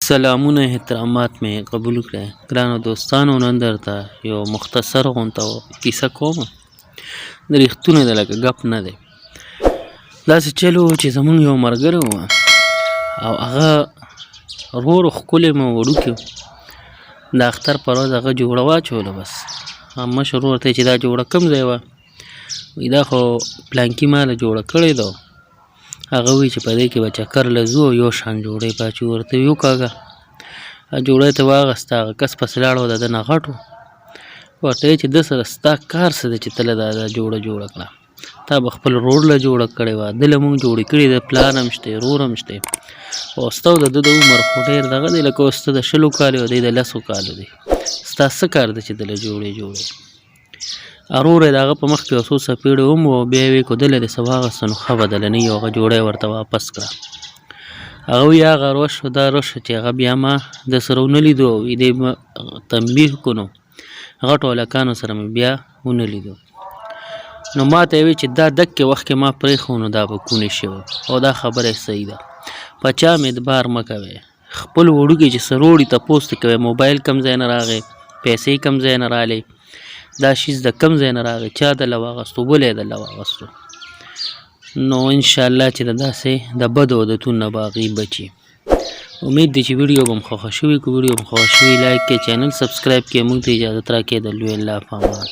سلامونه احترامات مې قبول کړئ ګرانو دوستانو. نن درته یو مختصر غونته کیسه کوم، د رښتونی ده، لکه ګپ نه دی. داسې چلو چې زمونږ یو ملګری و او هغه ورور ښکلی مو وړوکی و. د اختر پر ورځ هغه جوړه واچوله. بس مشر ورور ته چې دا جوړه کوم ځای وه؟ وایي دا خو پلانکي ماله جوړه کړې ده. هغه وایي چې په دې کې به چکر له ځو او یو شان جوړې به اچو. ورته یې وکاږه، جوړه یې ته واغسته. هغه کس پسې لاړ او د ده نه غټ و. ورته یې چې ده سره ستا کار څه دی چې ته له دا جوړه جوړه کړه؟ تا به خپل ورور له جوړه کړې وه، ده له مونږ جوړې کړې ده، پلار هم شته، ورور هم شته. او ستا او د ده د عمر خو ډېر دغه دی، لکه اوس ته د 20 کالو او دی د 10 کالو دی، ستا څه کار دی چې ده له جوړې جوړې؟ ورور یې د هغه په مخ کې یو څو څپېړې هم وه. بیا یې وې که ده له دې څه واغسته نو ښه به ده له نه وي. هغه جوړه یې ورته واپس کړه. هغه وایي هغه روش دا روش چې هغه بیا ما د سره ونه لیدو او دی تنبیه کړو، نو غټو هلکانو سره مې بیا ونه لیدو. نو ما ته یې وی چې دا دکې وخت کې ما پرېښو نو دا به کونې شوی. او دا خبره یې صحیح ده، په چا مې اعتبار مه کوئ. خپل وړوکي چې سروړي تپوس ته کوي، موبایل کم ځای نه راغی، پیسې کم ځای نه رالې، دا شیز د کم ځای نه راغی، چا دله واغستو، ولې یې دله واغستو؟ نو انشاءالله چې د داسې د بدو عادتونو نه به هغوی بچي. امید دی چې ویډیو به مو خوښه شوي. که ویډیو مو خوښه شوي، لایک کړئ، چینل سبسکرایب کړئ. موږ ته اجازه راکړئ، د لوی الله په امان.